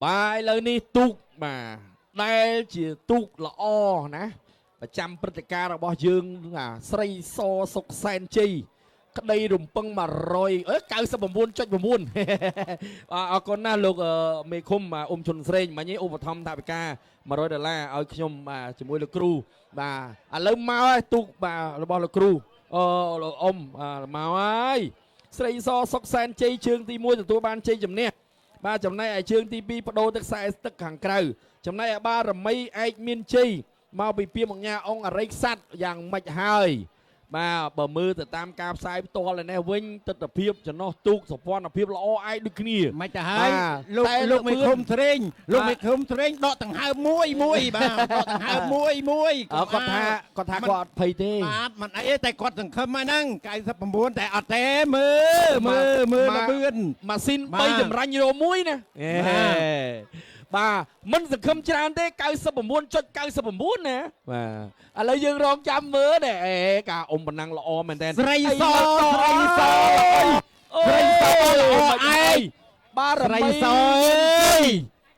បាទឥឡូវនេះទូកបាទដែលជាទូកល្អណាប្រចាំព្រឹត្តិការណ៍របស់យើងអាស្រីសសុកសែនជ័យក្តីរំពឹង100អឺ99.9បាទអរគុណណាស់លោកមេឃុំបាទអ៊ុំជុនស្រេងមិញនេះឧបត្ថម្ភថវិកា100ដុល្លារឲ្យខ្ញុំបាទជាមួយលោកគ្រូបាទឥឡូវមកហើយទូកបាទរបស់លោកគ្រូអឺលោកអ៊ុំបាទមកហើយស្រីសសុកសែនជ័យជើងទី1ទទួលបានជ័យជំនះបាទចំណែកឯជើងទី2បដូរទឹកខ្សែទឹកខាងក្រៅចំណែកឯបារមីឯកមានជ័យមកពីពីមង្ញាអង្គអរិយខ្សាត់យ៉ាងម៉េចហើយបាទបើមើលទៅតាមការផ្សាយផ្ទាល់ឯនេះវិញទស្សនភាពចំណោះទូកសោភ័ណភាពល្អឯកដូចគ្នា មិនទៅហើយលោកលោកមេឃុំត្រេងលោកមេឃុំត្រេងដកដង្ហើមមួយមួយបាទដកដង្ហើមមួយមួយ គាត់ថាគាត់ថាគាត់អត់ភ័យទេ បាទមិនអីតែគាត់សង្ឃឹមហ្នឹង99តែអត់ទេមើលមើលមើលលបឿន ម៉ាស៊ីន3ចម្រាញ់រមួយណាបាទមិនសង្ឃឹមច្រើនទេ99.99ណាបាទឥឡូវយើងរងចាំមើលដែរអេការអ៊ំប៉ុណ្ណឹងល្អមែនតើ ស្រីសស្រីសស្រីសល្អឯង បារ មីស្រីសអើយ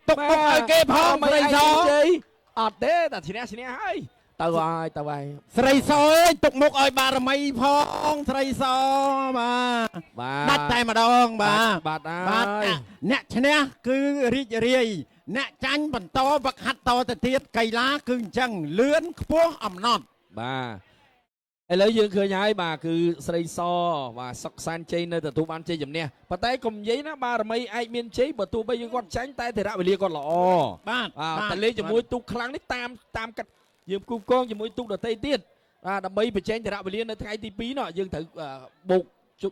ទុកមុខឲ្យគេផងស្រីស អត់ទេតែឈ្នះឈ្នះហើយទៅហើយទៅហើយ ស្រីសអើយទុកមុខឲ្យបារមីផងស្រីសបាទដាច់តែម្ដងបាទ បាទ បាទអ្នកឈ្នះគឺរីករាយអ្នកចាញ់បន្តវឹកហាត់តទៅទៀតកីឡាគឺអញ្ចឹងលឿនខ្ពស់អំណត់ បាទឥឡូវយើងឃើញហើយបាទគឺស្រីសបាទសុកសានជ័យនៅទទួលបានជ័យជំនះប៉ុន្តែកុំនិយាយណាបារមីឯកមានជ័យបើទោះបីយើងគាត់ចាញ់តែធរៈវេលាគាត់ល្អ បាទ តែលេងជាមួយទូកខ្លាំងនេះតាមតាមកាត់យើងគូកងជាមួយទូកដតីទៀតបាទដើម្បីបញ្ចេញធរៈវេលានៅថ្ងៃទី2នោះយើងត្រូវបូក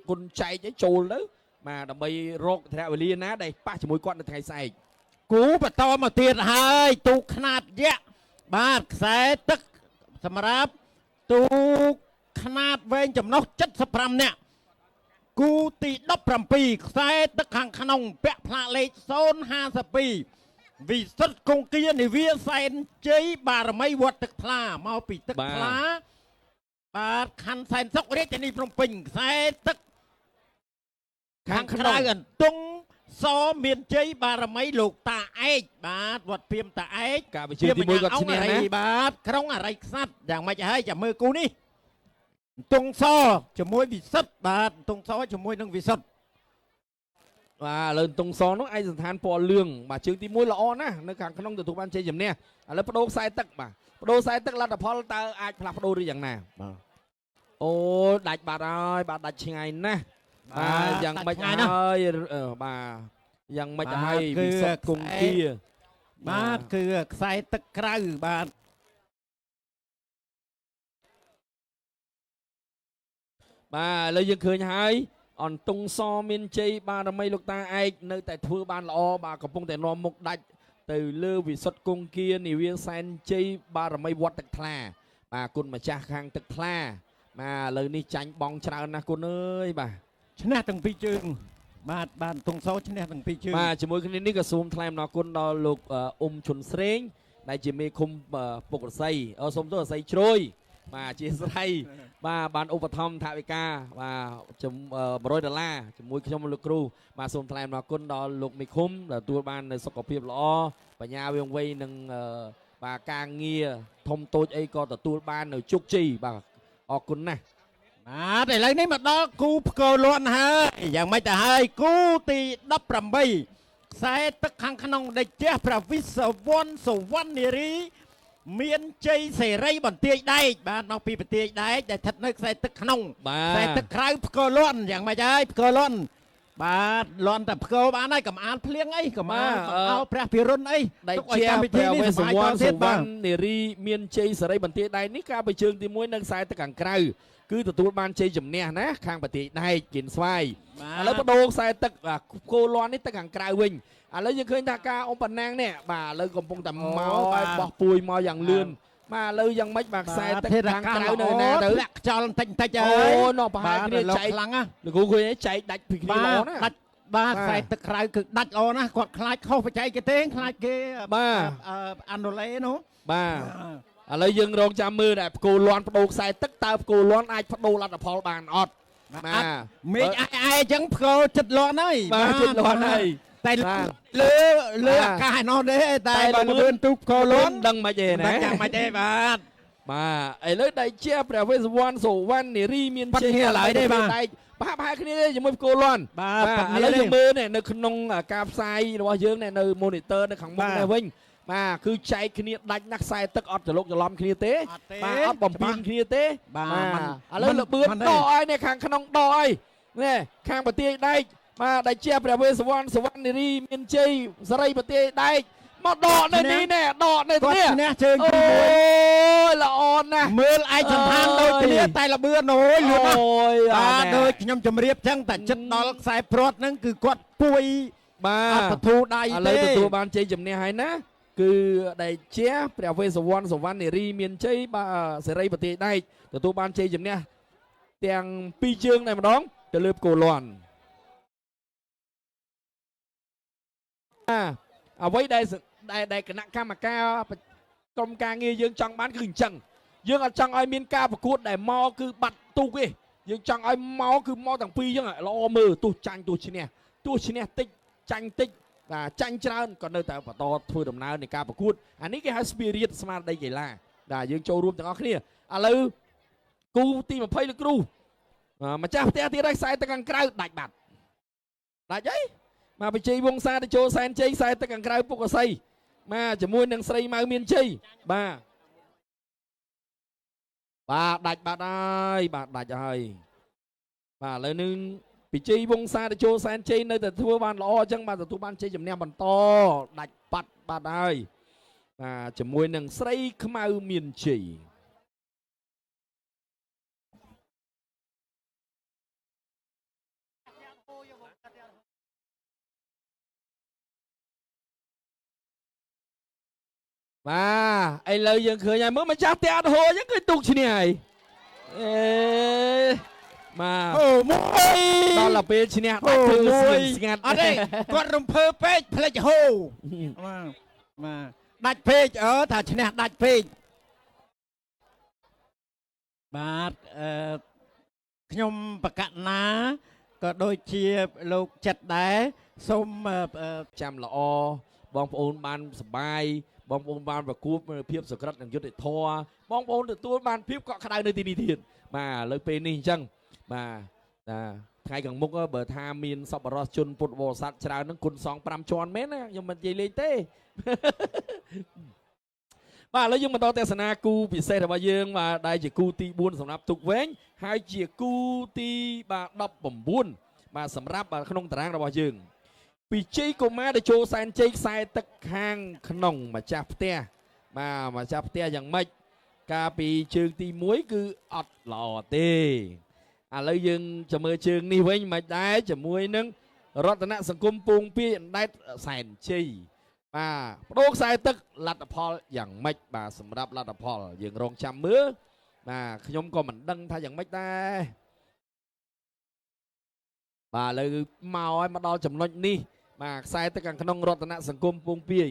គុណចែកឲ្យចូលទៅបាទដើម្បីរកធរៈវេលាណាដែលប៉ះជាមួយគាត់នៅថ្ងៃស្អែក គូបន្តមកទៀតហើយទូកខ្នាតយក្សបាទខ្សែទឹកសម្រាប់ទូកខ្នាតវែងចំណុះ75នាក់គូទី17ខ្សែទឹកខាងក្នុងពាក់ផ្លាកលេខ052វិសុទ្ធគង្គានិវាសែនជ័យបារមីវត្តទឹកថ្លាមកពីទឹកថ្លាបាទខណ្ឌសែនសុខរាជធានីភ្នំពេញខ្សែទឹកខាងក្រៅអន្ទង់សមានជ័យបារមីលោកតាឯកបាទវត្តភៀមតាឯក ការវិជាទី1គាត់ឈ្នះណា បាទក្រុងអរិយខ្សាត់យ៉ាងម៉េចហើយចាំមើលគូនេះទងសជាមួយវិសុទ្ធបាទទងសជាមួយនឹងវិសុទ្ធ បាទឥឡូវទងសនោះឯកសន្តានពណ៌លឿងបាទជើងទី1ល្អណាស់នៅខាងក្នុងទទួលបានជ័យជំនះឥឡូវបដូរខ្សែទឹកបាទបដូរខ្សែទឹកលទ្ធផលតើអាចផ្លាស់ប្ដូរឬយ៉ាងណា បាទ អូដាច់បាត់ហើយបាទដាច់ឆ្ងាយណាស់បាទយ៉ាងម៉េចហើយបាទយ៉ាងម៉េចហើយវិសុទ្ធគង្គា បាទគឺខ្សែទឹកក្រៅបាទ បាទឥឡូវយើងឃើញហើយអន្ទង់សមានជ័យបារមីលោកតាឯកនៅតែធ្វើបានល្អបាទកំពុងតែនាំមុខដាច់ទៅលើវិសុទ្ធគង្គានិវាសែនជ័យបារមីវត្តទឹកថ្លាបាទគុណម្ចាស់ខាងទឹកថ្លាបាទឥឡូវនេះចាញ់បងច្រើនណាស់គុណអើយបាទ ឈ្នះទាំងពីរជើងបាទបាទទងសឈ្នះទាំងពីរជើង បាទជាមួយគ្នានេះក៏សូមថ្លែងអំណរគុណដល់លោកអ៊ុំជុនស្រេងដែលជាមេឃុំពុករស័យសូមទោសរស័យជ្រោយបាទអធិស្ឋានបាទបានឧបត្ថម្ភថវិកាបាទ100ដុល្លារជាមួយខ្ញុំលោកគ្រូបាទសូមថ្លែងអំណរគុណដល់លោកមេឃុំដែលទទួលបាននូវសុខភាពល្អបញ្ញាវងវៃនិងបាទការងារធំតូចអីក៏ទទួលបាននៅជោគជ័យបាទអរគុណណាស់ បាទឥឡូវនេះមកដល់គូផ្គរលាន់ហើយយ៉ាងម៉េចទៅហើយគូទី18ខ្សែទឹកខាងក្នុងដេជះព្រះវិសវណ្ណសុវណ្ណនារីមានជ័យសេរីបន្ទាយដែកបាទមកពីបន្ទាយដែកដែលស្ថិតនៅខ្សែទឹកក្នុងខ្សែទឹកក្រៅផ្គរលាន់យ៉ាងម៉េចហើយផ្គរលាន់បាទលាន់តែផ្គរបានហើយកំអាលភ្លៀងអីកំអាលអោព្រះពិរុណអី ទុកឲ្យកម្មវិធីនេះសប្បាយតទៀតបាទនារីមានជ័យសេរីបន្ទាយដែកនេះកាលពីជើងទី1នៅខ្សែទឹកខាងក្រៅគឺទទួលបានជ័យជំនះណាខាងប្រទេសដែកគៀនស្វាយឥឡូវបដូរខ្សែទឹកគោលាន់នេះទឹកខាងក្រៅវិញឥឡូវយើងឃើញថាការអ៊ំប៉ណាងនេះបាទឥឡូវកំពុងតែមកឲ្យបោះពួយមកយ៉ាងលឿនបាទឥឡូវយ៉ាងម៉េចបាទខ្សែទឹកខាងក្រៅនៅណាទៅ លាក់ខ្យល់បន្តិចបន្តិចហើយ អូនោះប្រហែលគ្នាចែក ខ្លាំងណា លោកគ្រូឃើញចែកដាច់ពីគ្នាល្អណា ដាច់បាទខ្សែទឹកក្រៅគឺដាច់ល្អណាស់គាត់ខ្លាចខុសបច្ចេកទេសខ្លាចគេ បាទ អាណូឡេនោះ បាទឥឡូវយើងរងចាំមើលដែលផ្គោលាន់បដូរខ្សែទឹកតើផ្គោលាន់អាចបដូរលទ្ធផលបានអត់បាទ មេឃអែអែអញ្ចឹងផ្គោចិត្តលាន់ហើយ បាទចិត្តលាន់ហើយ តែលើលើអាកាសឯនោះទេតែបើលឿនទូកកលូន ដឹងមិនទេណា ចាំមិនទេបាទ បាទឥឡូវដៃជាព្រះវេស្សវណ្ណសុវណ្ណនារីមានជ័យ ឡើយទេបាទ ប្រហាក់ប្រហែលគ្នាទេជាមួយគោលន់ បាទ ឥឡូវយើងមើលនេះនៅក្នុងការផ្សាយរបស់យើងនេះនៅ monitor នៅខាងមុខនេះវិញបាទគឺចែកគ្នាដាច់ណាស់ខ្សែទឹកអត់ច្រឡុកច្រឡំគ្នាទេបាទអត់បំពេញគ្នាទេបាទឥឡូវលបឿនដកឲ្យនេះខាងក្នុងដកឲ្យនេះខាងប្រទាយដែកបាទដៃជាព្រះវេស្សវណ្ណសុវណ្ណនារីមានជ័យសេរីប្រទាយដែកមកដកនៅនេះណែដកនៅនេះ ឈ្នះជើងទី 1អូយល្អណាស់ មើលឯកសណ្ឋានដូចគ្នាតែលបឿនអូយលឿនណាស់បាទដូចខ្ញុំជម្រាបចឹងតែចិត្តដល់ខ្សែព្រាត់ហ្នឹងគឺគាត់ពួយ បាទ អត់បធូរដៃ ទេឥឡូវទទួលបានជ័យជំនះហើយណាគឺដែលជាព្រះវេស្សវណ្ណសុវណ្ណនារីមានជ័យបាទសេរីប្រទាយដែកទទួលបានជ័យជំនះទាំងពីរជើងតែម្ដងទៅលើគោលន់អ្វីដែលដែលគណៈកម្មការក្រុមការងារយើងចង់បានគឺអញ្ចឹងយើងអត់ចង់ឲ្យមានការប្រកួតដែលមកគឺបាត់ទូកទេយើងចង់ឲ្យមកគឺមកទាំងពីរអញ្ចឹងល្អមើលទោះចាញ់ទោះឈ្នះទោះឈ្នះតិចចាញ់តិចបាទចាញ់ច្រើនក៏នៅតែបន្តធ្វើដំណើរនៃការប្រកួតអានេះគេហៅ spirit ស្មារតីកីឡាបាទយើងចូលរួមទាំងអស់គ្នាឥឡូវគូទី20លោកគ្រូម្ចាស់ផ្ទះទៀតហើយខ្សែទឹកខាងក្រៅដាច់បាត់ដាច់អីបាទវិជ័យវង្សាទៅចូលសែនជ័យខ្សែទឹកខាងក្រៅពុកអសីបាទជាមួយនឹងស្រីម៉ៅមានជ័យបាទបាទដាច់បាត់ហើយបាទដាច់ហើយបាទឥឡូវនឹងពិជ័យវង្សាទៅចូលសែនជ័យនៅតែធ្វើបានល្អអញ្ចឹងបាទទទួលបានជ័យជំនះបន្តដាច់បាត់បាត់ហើយបាទជាមួយនឹងស្រីខ្មៅមានជ័យបាទឥឡូវយើងឃើញហើយមើលម្ចាស់ផ្ទះអត់ហូរអញ្ចឹងគឺទូកឈ្នះហើយអេបាទ អូមួយ ដល់ទៅពេលឈ្នះដាច់ធ្វើស្ងៀមស្ងាត់ អត់ទេគាត់រំភើពេកភ្លេចហូបាទបាទដាច់ពេកអឺថាឈ្នះដាច់ពេកបាទអឺខ្ញុំបកណាក៏ដូចជាលោកចិត្តដែរសូម ចាំល្អបងប្អូនបានសប្បាយបងប្អូនបានប្រកួតភាពសក្រិតនិងយុត្តិធម៌បងប្អូនទទួលបានភាពកក់ក្ដៅនៅទីនេះទៀតបាទលើពេលនេះអញ្ចឹងបាទថ្ងៃខាងមុខបើថាមានសប្បុរសជនពុទ្ធបរិស័ទច្រើននឹងគុណសង5ជាន់មែនណាខ្ញុំមិននិយាយលេងទេបាទឥឡូវយើងបន្តទស្សនាគូពិសេសរបស់យើងបាទដែលជាគូទី4សម្រាប់ទូកវែងហើយជាគូទីបាទ19បាទសម្រាប់ក្នុងតារាងរបស់យើងពិជ័យកុមារទៅចូលសែនជ័យខ្សែទឹកខាងក្នុងម្ចាស់ផ្ទះបាទម្ចាស់ផ្ទះយ៉ាងម៉េចកាលពីជើងទី1គឺអត់ល្អទេឥឡូវយើងจะមើលជើងនេះវិញមិនដែរជាមួយនឹងរតនសង្គមពងពាយអណ្ដែតសែនជ័យបាទបដូរខ្សែទឹកលទ្ធផលយ៉ាងម៉េចបាទសម្រាប់លទ្ធផលយើងរងចាំមើលបាទខ្ញុំក៏មិនដឹងថាយ៉ាងម៉េចដែរបាទឥឡូវមកឲ្យមកដល់ចំណុចនេះបាទខ្សែទឹកខាងក្នុងរតនសង្គមពងពាយ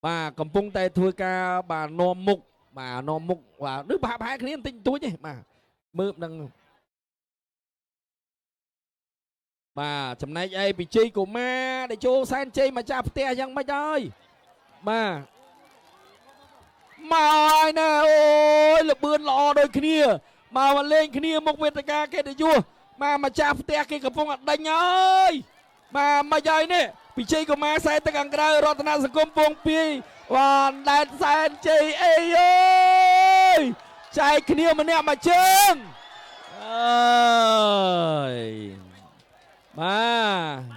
បាទកំពុងតែធ្វើការបាទនាំមុខបាទនាំមុខបាទឬប្រហាក់ប្រហែលគ្នាបន្តិចបន្តួចទេបាទមើលនឹងបាទចំណែកឯពិជ័យកុមារដែលចូលសែនជ័យម្ចាស់ផ្ទះយ៉ាងម៉េចហើយបាទមកហើយណាអូយលបឿនល្អដូចគ្នាមកលេងគ្នាមុខវេទិកាកិត្តិយសបាទម្ចាស់ផ្ទះគេកំពុងតែដេញហើយបាទមកហើយនេះពិជ័យកុមារខ្សែទឹកខាងក្រៅរតនសង្គមពងពាយបាទដែតសែនជ័យអីអើយចែកគ្នាម្នាក់មួយជើងអើយបាទ